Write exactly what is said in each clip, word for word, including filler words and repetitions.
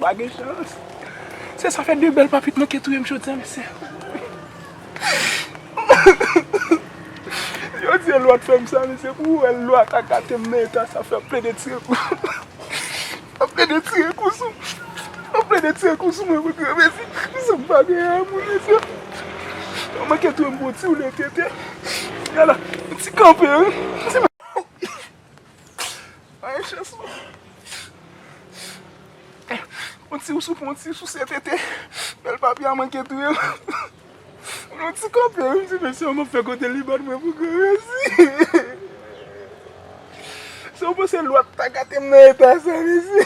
Pa gen chans. Se sa fè de bèl papit manke touye m jodi a, mesye. Yo di lwa t fè m sa, mesye, pou wè lwa t akate m nan eta sa fè plede tire kou. Ap plede tire kou sou. Ap plede tire kou sou mwen pou granmesi. Sa m pa gen an moun mesye. Yo manke touye m pou ti woule tete. Yala, ti kanpe wi. Ay chans mwen. On ti sou, on ti sou se tete. Bèl papi a manke touye m. On ti kanpe wi, m di mesye, m ap fè kote li bat mwen pou granmesi. Se ou panse lwa t ta gate m nan eta sa, mesye?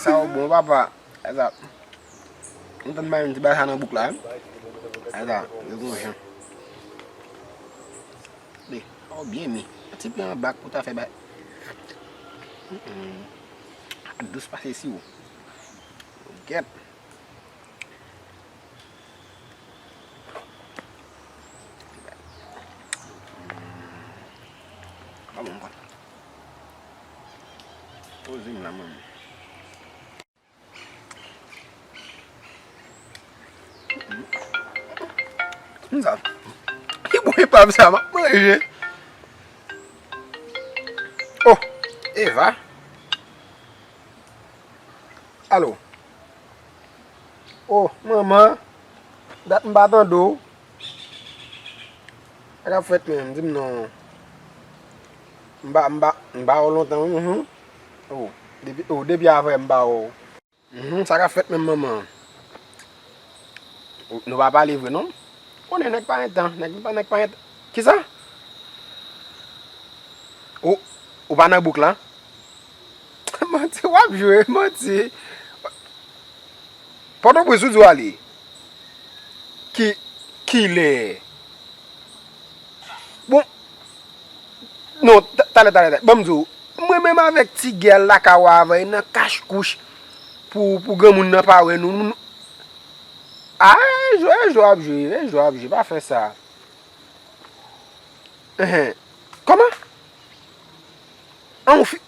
Sa yo bon, papa. Esa. M tann bay yon ti bagay sa nan bouk la, wi. Esa, yo gon jan. Li, oh, byen mi. Ti plen an bak pou ta fè bay. Mm-mm. Dous pase siwo. Gèt. Pa bon ankò. Poze m la, manmi. Sa. Ki bon epav sa, m ap manje. Oh, Eva. Alo. Oh, manman. Dat m pa tande w. Sa k ap fèt menm? Di m non. M pa, m pa, m pa wè w lontan, wi, mhm. Oh, depi, oh, depi avè m pa wè w. Mhm, sa k ap fèt menm, manman? Ou, nou pa pale vre, non? Konnen nèg pa gen tan, nèg pa, nèg pa gen tan. Kisa? Ou, ou pa nan bouk la? Manti, w ap jwe, manti. Pòtoprens ou di w ale? Ki, kilè? Bon, non, ta-, talè, talè, talè. Ban m di w, mwen menm avèk ti gèl la ka w avè nan kach kouch pou, pou granmoun nan pa wè nou. Nou, nou, a, e jwe, e jwe w ap jwe, e jwe w ap jwe, pa fè sa. Enhen. Kòman? An, ou fi-,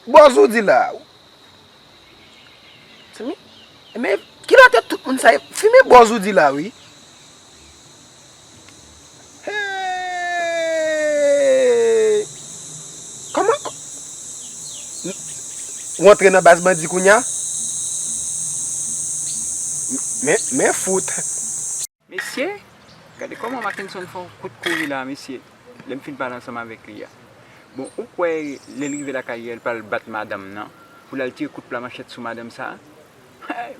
bòz ou di la. Timi, men kilòt tout moun sa ye? Fimen bòz ou di la, wi. Hey! Kòman, kò-, ou antre nan baz bandi kounya? Men, men fout. Mesye, gade kòman Mackenson fè yon kout kouri la, mesye, lè m fin pale ansanm avèk li a. Bon, ou kwè lè l rive lakay li a, l pral bat madanm nan, pou l al tire kout pla manchèt sou madanm sa a?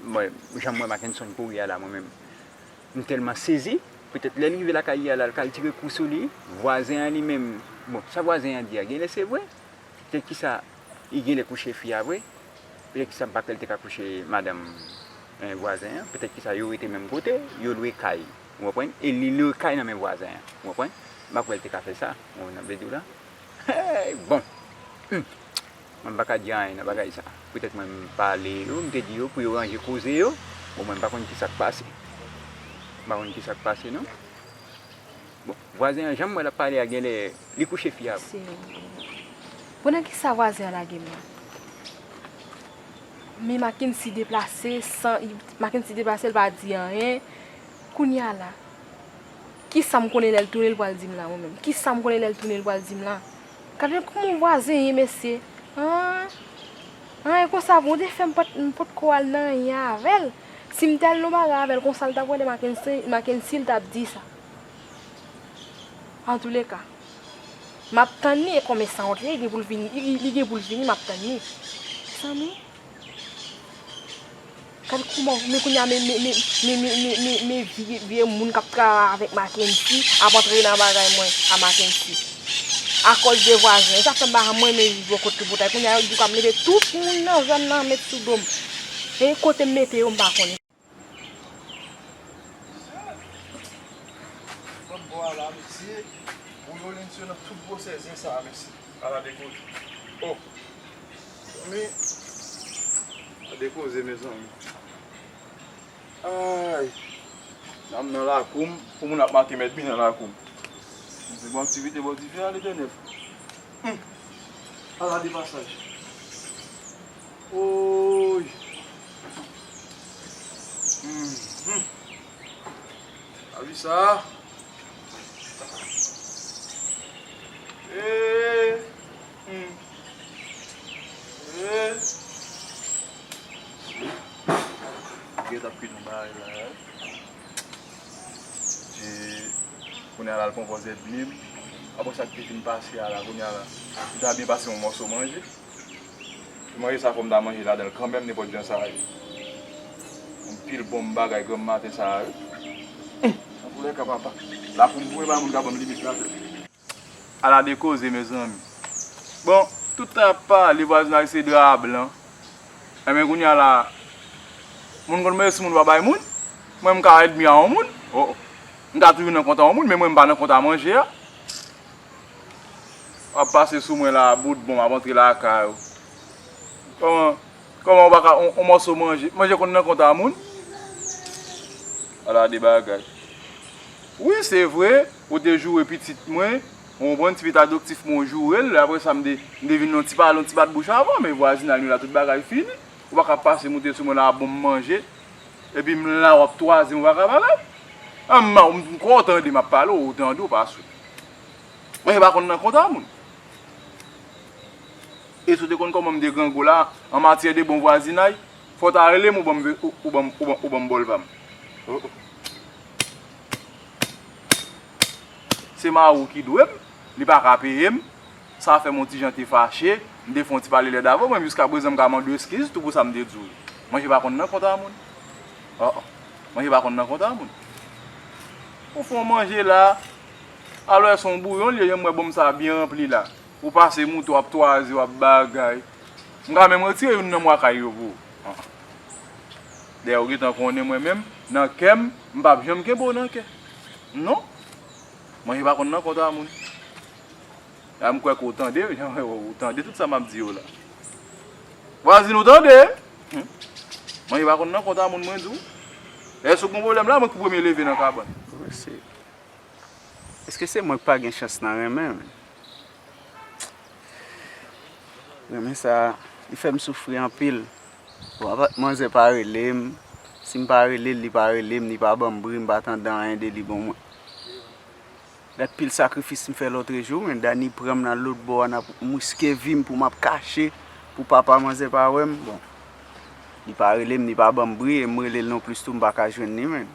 Bon, jan m wè Mackenson kouri a la, mwen menm, m tèlman sezi, petèt lè l rive lakay li a la, l ka al tire kou sou li, vwazen an li menm, bon, sa vwazen an di a, genlè se vre, petèt kisa, li genlè kouche fi a vre, petèt kisa m pa kwè l te ka kouche madanm, eh, vwazen an, petèt kisa yo rete menm kote, yo lwe kay, ou konprann? E li lwe kay nan men vwazen an, ou konprann? M pa kwè l te ka fè sa, ou konprann sa m vle di w la? Hey, bon. Hmm. Mwen m pa ka di anyen nan bagay sa. Petèt mwen m pale yo, m te di yo pou yo ranje koze yo. Bon, mwen m pa konn kisa k pase. M pa konn kisa k pase, non. Bon, vwazen an, jan m wè l ap pale a, genlè li kouche fi a. Senyè. Bon, nan kisa vwazen an lage m nan? Men Mackenson deplase, san, Mackenson deplase, l pa di anyen. Kounye a la, kisa m konnen lè l tounen, l pral di m la, mwen menm? Kisa m konnen lè l tounen, l pral di m la? Gade kòman yon vwazen ye, mesye. An? An, e konsa, bon, te fè m pot-, m potko al nan anyen avè l. Si m te al nan bagay avè l, konsa l t ap wè lè Mackenson, Mackenson t ap di sa. Antouleka, M ap tann li, e kòman sanwont li, li gen pou l vini, li, li gen pou l vini, m ap tann li. Mezanmi, gad kòman, men kounye a, men, men, men, men, men, men, men, men vye, vye moun k ap travay avèk Mackendy ap antre nan bagay mwen a Mackendy. Akòz de vwazen, sa fè m pa janm renmen viv bò kot tripoutay. Kounye a, yo di kwa m leve tout moun nan zòn nan met sou do m. E kote m mete yo, m pa konnen. Ban m bò a la, mesye. Ou yo Lencio nan tout gwosè zen sa a, mesye. Ala de koze. Oh. Men, ala de koze, mezanmi. Ay. Nan m nan lakou m, pou moun ap make mèt byen nan lakou m. Se bon aktivite bò dife a, Letènèl. Hum. Ala de pasaj. Oy. Mhm. A wi sa. Eh. Hmm. Eh. Gen t ap kwit yon bagay la. Kounye a la, l pran pòz ènmi m. Apre sa k te fin pase a la, kounye a la, li ta byen pase yon mòso manje. Manje sa fò m ta manje ladan l kanmenm, nenpòt jan sa ye. Yon pil bon bagay granm maten sa a, wi. Antoulèka, papa, lakou m pou mwen, pa moun ka ban m limit ladan l. Ala de koze, mezanmi. Bon, tout tan y ap pale, vwazinay se dra blan. Enben, kounye a la, moun konn mezi moun pa bay moun. Mwen, m ka ènmi a yon moun. Oh, oh. M ka toujou nan kont a yon moun, men mwen, m pa nan kont a manje a. W ap pase sou mwen la, bout bon, m ap antre lakay ou. Kòman, kòman ou pa ka, on, on mòso manje? Manje konn nan kont a moun? Ala de bagay. Wi, se vre, ou te joure pitit mwen, ou konprann, ti pitit adoptif mwen, ou joure l, apre sa, m te, m te vin yon ti pale, yon ti bat bouch avè w, men vwazinay nou la, tout bagay fini. Ou pa ka pase moute sou mwen la, bon, m manje, epi m la, w ap twaze m, ou pa ka pale? An, m, m kwè w tande m ap pale, ou tande, ou pa sou. Manje pa konn nan kont a moun. E si w te konn kòman m te grangou la, an matyè de bon vwazinay, fò w ta rele m, ou ban m, ou, ou ban m, ou ban, ou ban m bòl pa m. Oh, oh. Se mari w ki dwe m, li pa ka peye m. Sa fè m yon ti jan te fache, m te fè yon ti pale lèd avè w, men jiskaprezan m ka mande w eskiz tou pou sa m te di w yo. Manje pa konn nan kont a moun. Oh, oh. Manje pa konn nan kont a moun. Ou fè yon manje la, alò se yon bouyon l ye, jan m wè bòm sa byen ranpli la. Ou pase moute, w ap twaze, w ap bagay. M ka menm retire youn nan mwa kay yo pou ou. Dayè, ou gentan konnen mwen menm, nan kè m, m p ap janm kenbe w nan kè. Non. Manje pa konn nan kont a moun. La, m kwè ke w tande, ou tande tout sa m ap di yo la. Vwazin, ou tande? Hum. Manje pa konn nan kont a moun, mwen di w. Èske w gen pwoblèm la, mwen ki premye leve nan kabann. Mesye. Èske se mwen k pa gen chans nan renmen, men? Renmen sa, li fè m soufri anpil. Bon, apa, manzè pa rele m. Si m pa rele l, li pa rele m, li pa ban m bri, m pa tande anyen de li. Bon, mwen, gad pil sakrifis m fè lòtrejou, men Dani pran m nan lòtbò a, n ap, m riske vi m pou m ap kache, pou papa manzè pa wè m. Bon, li pa rele m, li pa ban m bri, e m rele l nonplis tou, m pa ka jwenn li, men.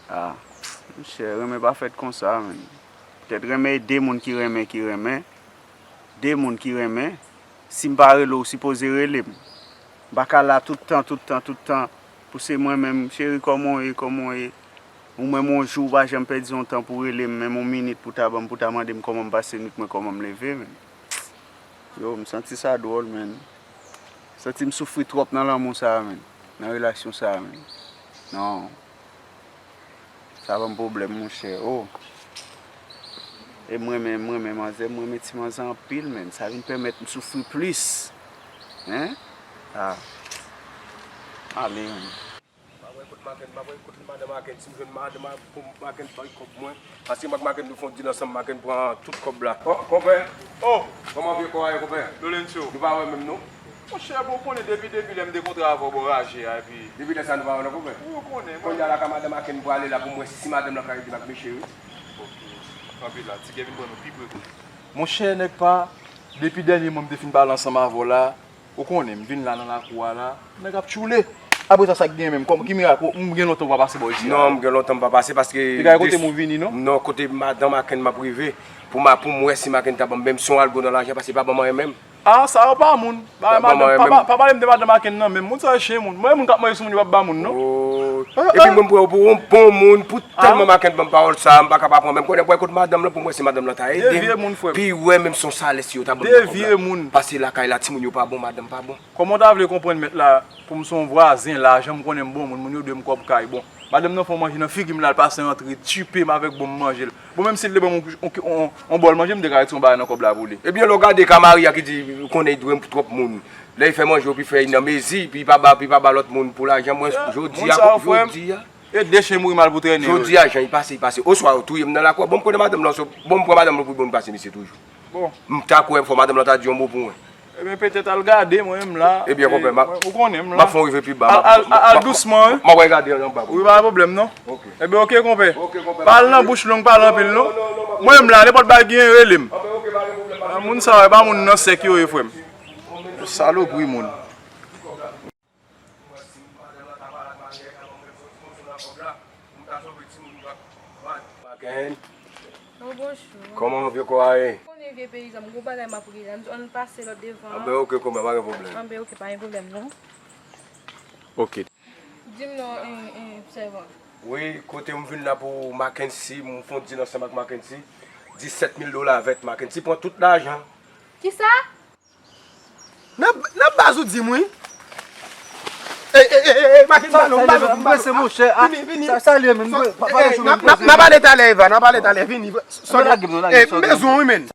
Ah, monchè, renmen pa fèt konsa, men. Petèt renmen e de moun ki renmen, ki renmen. De moun ki renmen. Si m pa rele w, ou sipoze rele m. M pa ka la tout tan, tout tan, tout tan. Pou se mwen menm, cheri, kòman w ye, kòman w ye? Ou menm, yon jou, ou pa janm pèdi yon tan pou rele m, menm yon minit pou ta ban m, pou ta mande m kòman m pase nwit mwen, kòman m leve, men. Yo, m santi sa dwòl, men. Santi m soufri twòp nan lanmou sa a, men. Nan relasyon sa a, men. Non. Sa ban m pwoblèm, monchè. Oh. E m renmen, m renmen manzè, m renmen ti manzè anpil, men. Sa vin pèmèt m soufri plis. Hein? Ah. Ale, men. M ap wè kot Maken, m ap wè kot madan Maken. Si m jwenn madan Ma-, pou Maken bay kòb mwen. Paske m ak Maken nou fè yon dil ansanm, Maken pran tout kòb la. Oh, konpè. Oh, kòman vye kò a ye, konpè? Lorenzo. Nou pa wè menm, non? Monchè, bon, ou konnen depi, depi lè m te kontre avè w bò raje a, epi. Depi lè sa nou pa wè, non, konpè? Wi, ou konnen, mwen. Kounye a la ka madan Maken m prale la pou m wè si, si madanm nan ka ede m ak mesye, wi. Ok. Kanpe la, ti kè vin pran nou pi pre, konpè. Monchè, nèg pa, depi dènye mwa m te fin pale ansanm avè w la, ou konnen, m vin la nan lakou a la, nèg ap tchoule. Apre sa, sa k gen menm? Kòm ki mirak, ou, m gen lontan m pa pase bò isi a. Non, m gen lontan m pa pase paske... Te gade kote m ou vini, non? Non, kote madanm Maken m ap rive. Pou ma, pou m wè si Maken ta ban m, menm si yon algo nan lajan, paske li pa ban m anyen menm. Ah, sa yo pa moun. Bagay madanm, pa, pa, pa pale m de madanm Maken nan menm. Moun sa yo chen moun. Mwen, moun k ap manje sou moun yo p ap ba moun, non. Oh. Epi mwen, m pran w pou yon bon moun, pou tèlman Maken ban m pawòl sa, m pa ka pa pran. Menm konnen, mwen kote madanm lan, pou m wè si madanm lan ta ede m. De vye moun, frè m. Pi wè, menm si yon salè, si yo ta ban m nan kòb la. De vye moun. Paske lakay la, timoun yo pa bon, madanm pa bon. Kòman w ta vle konprann mèt la, pou m se yon vwazen, lajan, m konnen m bon moun, moun yo dwe m kòb kay. Bon, madanm nan fè yon manje nan figi m la, l pase antre, tipe m avèk bon m manje l. Bon, menm si l te ban m yon, yon, yon, yon bòl manje, m te ka retire yon bagay nan kòb la pou li. Ebyen, lè w gade ka mari a ki di, konnen li dwe twòp moun. Lè li fè manje, epi fè li nan mezi, epi li pa ba, epi li pa ba lòt moun pou lajan, mwen, jodi a, jodi a. E de chen mouri mal pou trennen yo. Jodi a, jan li pase, li pase. Oswa yo touye m nan lakou a. Bon, m konnen madanm lan, bon, m pran madanm lan pou bon pase misye toujou. Bon. M ta kwè, fò madanm lan ta di yon mo pou mwen. Ebyen, petèt al gade, mwen menm la. Ebyen, konpè, m ap, ou konnen m la. M ap fè w rive pi ba. Al, al, al dousman, wi. M ap gade anba. Wi, pa gen pwoblèm, non. Ok. Ebyen, ok, konpè. Ok, konpè. Pa al nan bouch long, pale anpil, non. Non, non, non, m ap... Mwen menm la, nenpòt bagay ki gen, rele m. Anben, ok, pa gen pwoblèm. Ah, moun sa yo, e pa moun nan sèk yo ye, frè m. Salopri moun. Maken. Oh, bonjou. Kòman vye kò a ye? Konnen vye peyizan, m gon bagay m ap regle la. M di ann pase lòt devan an. Anben, ok, konpè, pa gen pwoblèm. Anben, ok, pa gen pwoblèm, non. Ok. Di m non, en, en, sèvant. Wi, kote m vin la pou Mackenzie, m fon dil ansanm ak Mackenzie. Disèt mil dola vèt, Mackenzie pran tout lajan. Kisa? Nan, nan baz ou di m wi. Ey, ey, ey, ey, Mackenzie, non, m pa vle, m pa vle. Vini, vini. Sa, sa liye menm, pa, pa, n ap, n ap pale talè, Eva, n ap pale talè, vini. Sòl, ey, m bezwen w wi, menn.